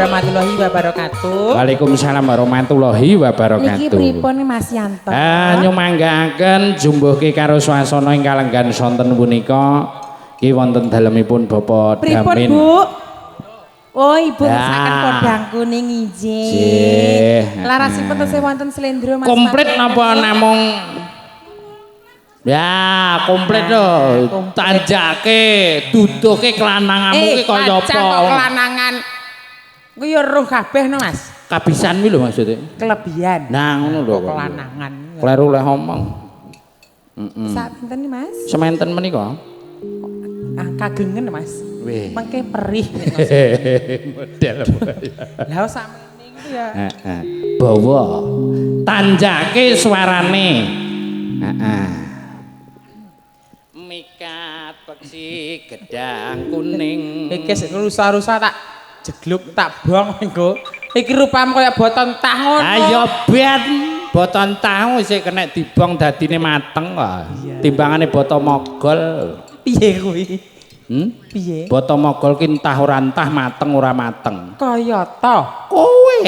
warahmatullahi wabarakatuh. Waalaikumsalam warahmatullahi wabarakatuh. Niki pripun Mas Yanto? Nyumanggaaken jumbuhke karo swasana ing kalenggan sonten punika ki wonten dalemipun Bapak Pripun, Damin. Bu? Oh, Ibu Ya. ngersakaken podang kuning injih. Nggih. Larasipun tesih wonten slendro Mas. Komplit Pangeran. napa namung? Ya, komplit lho. Tanjake, duduhke kelananganmu ki kaya Pancen apa? kok kelanangan. Kuwi ya roh kabeh no, Mas. Kabisan kuwi lho maksudnya. Kelebihan. Nah, ngono lho. Kok kelanangan. Kleru leh omong. Sak pinten nih, Mas? Sementen menika. Ah, kagengen Mas. Wih. Mengke perih nek Mas. Model. Lah sakmene iku ya. Heeh. Bawa. Tanjake suarane. Heeh. Mikat peksi gedang kuning. Iki sik rusa-rusa tak jegluk tak bong engko. Iki rupamu kaya boton tah ngono. Ayo ben boton tahu isih kena dibong dadine mateng kok. Timbangane boto mogol. Piye kuwi? Hmm? Piye? Boto mogol ki entah ora entah mateng ora mateng. Kaya ta. Kowe.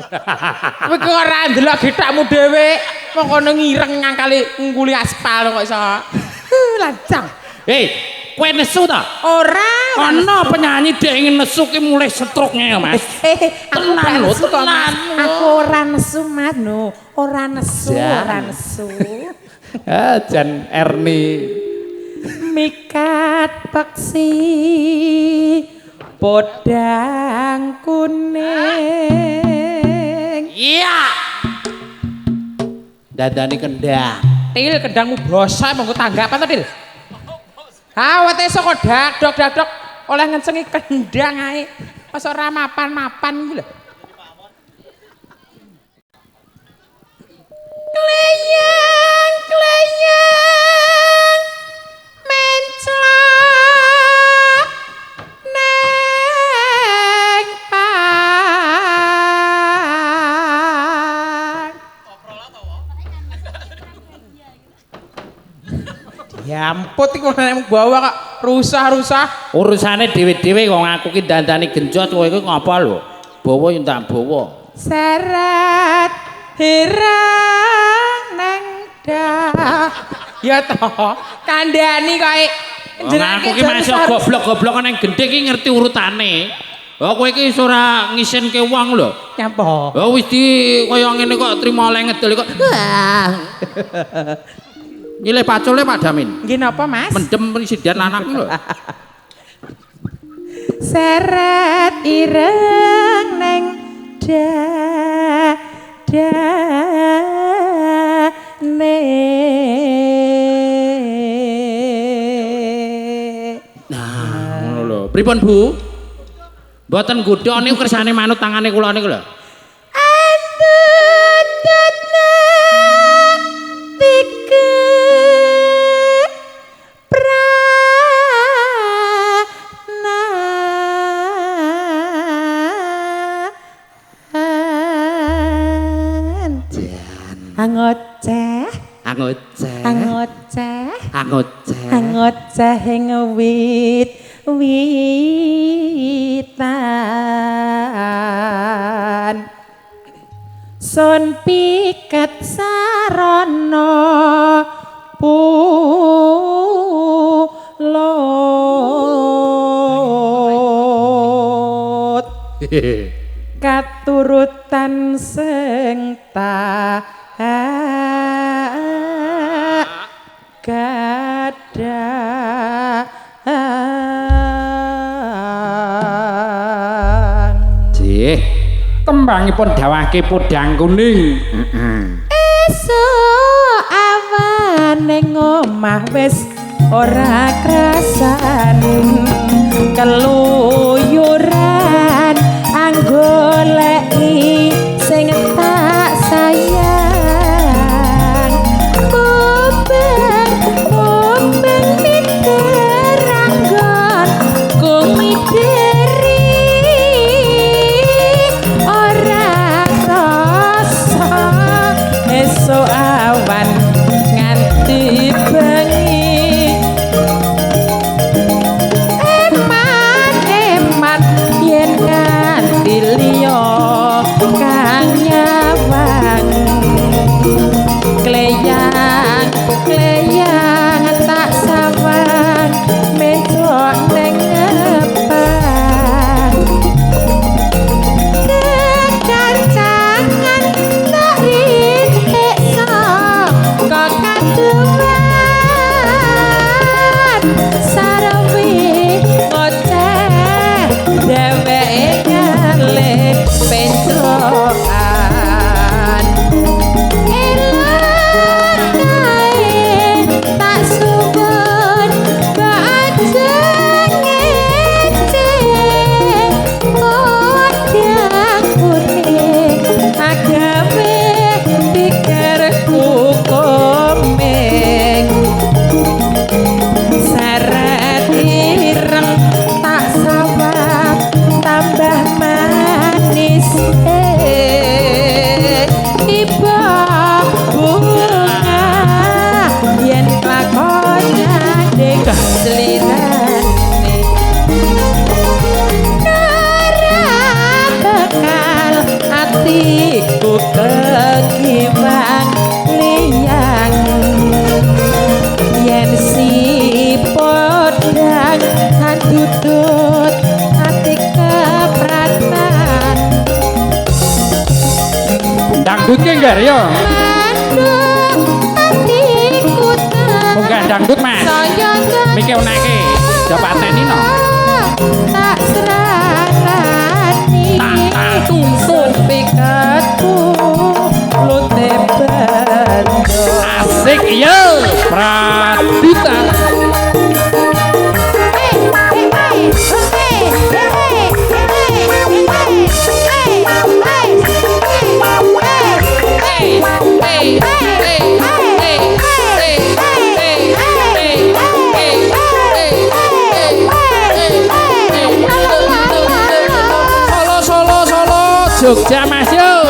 Kowe ki ora ndelok gethakmu dhewe. Wong kono ngireng ngangkali ngungkuli aspal kok iso. Lancang. Hei, kowe nesu ta? Ora. Ana penyanyi dek ingin nesu ki mulai stroke-nya, Mas. Aku Tenan gak lho, nesu kok, Mas. tenan. Aku ora nesu, Mas. No, ora nesu, Jan. ora nesu. Ah, Jan Erni. Mikat peksi podang kuning. Iya. Dadani kendang. Til kendangmu bosok monggo tanggapan to, Til. Awet esuk kok dadok dadok oleh ngencengi kendang ae. Masa ora mapan-mapan iki lho. Kleyang kleyang menclak neng pang. Ya ampun iku nek bawa kok rusah-rusah. Urusane dhewe-dhewe kok aku ki dandani genjot kowe iki ngapa lho? Bawa yo ndak bawa. Seret hirang neng dah. Ya toh, kandhani koe. Wong aku ki masih goblok-goblok nang gendhe ki ngerti urutane. Oh kowe iki wis ora ngisinke wong lho. Nyapa? Oh wis di kaya ngene kok trimo oleh ngedol kok. Wah. Nyilih pacule Pak Damin. Nggih napa, Mas? Mendem sidian lanang lho. Seret ireng neng dadane. Nah, ngono lho. Pripun, Bu? Mboten nggodha niku kersane manut tangane kula niku lho. Andut-dutna tike pranan. Angoceh, Angoceh. angoceh, Angoceh. angoceh ing wit witan. Sun piket sarana pulut katurutan sing tak gadah. Jih. Tembangipun dawahke podang kuning. Heeh. Esuk awan ning omah wis ora krasan keluyuran anggoleki sing tak sayang. Mubeng mubeng mikir anggon ku mideri ora krasa esuk awan nganti bengi Slirane ora bekal atiku kekiwang liyang yen si podang andudut ati kepratan. Dangdut ki ngger yo. Munggah dangdut Mas. Mike unake. Coba pateni no. Tak serani Tak tak tung tung. Pikatku lute bendo. Asik yo. Pradita. Solo Solo Solo Jogja Mas yo.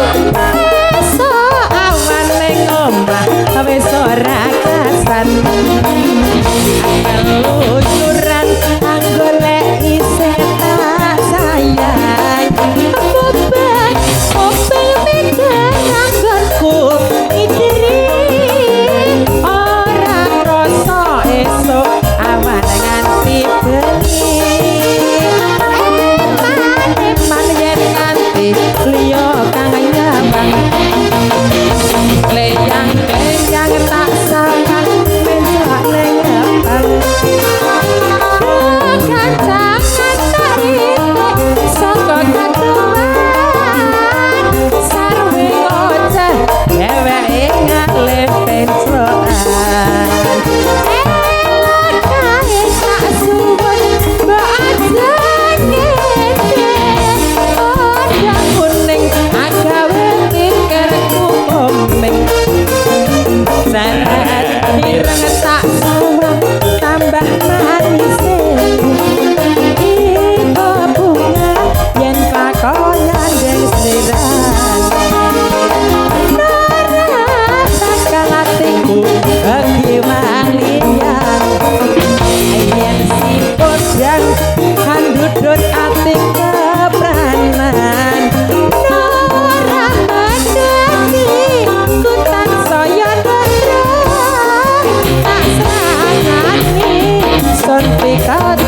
Esuk awan ning omah wis ora kasan. Keluyuran anggolek isih tak sayang. Bebek mobil beda anggonku ngidiri. Ora krasa esuk awan nganti bengi. Eman-eman yen nganti liya kang nyawang. Kleyang-kleyang tak sawang menjak ning abang. Kancangan tak itik saka ketuwan. Sarwe ngoceh dheweke ngalih pencrokan. Elok kae tak suwun mbok aja ngene. Ora kuning agawe pikirku komeng. Seret ireng tak sawang tambah manise. Iku bunga yen lakon nyandeng slirane. Ora bakal atiku kekiwang liyang. Yen si podang andudut ati kepranan. Ora medheti ku tansaya ndra. Tak serangani sun pikatku.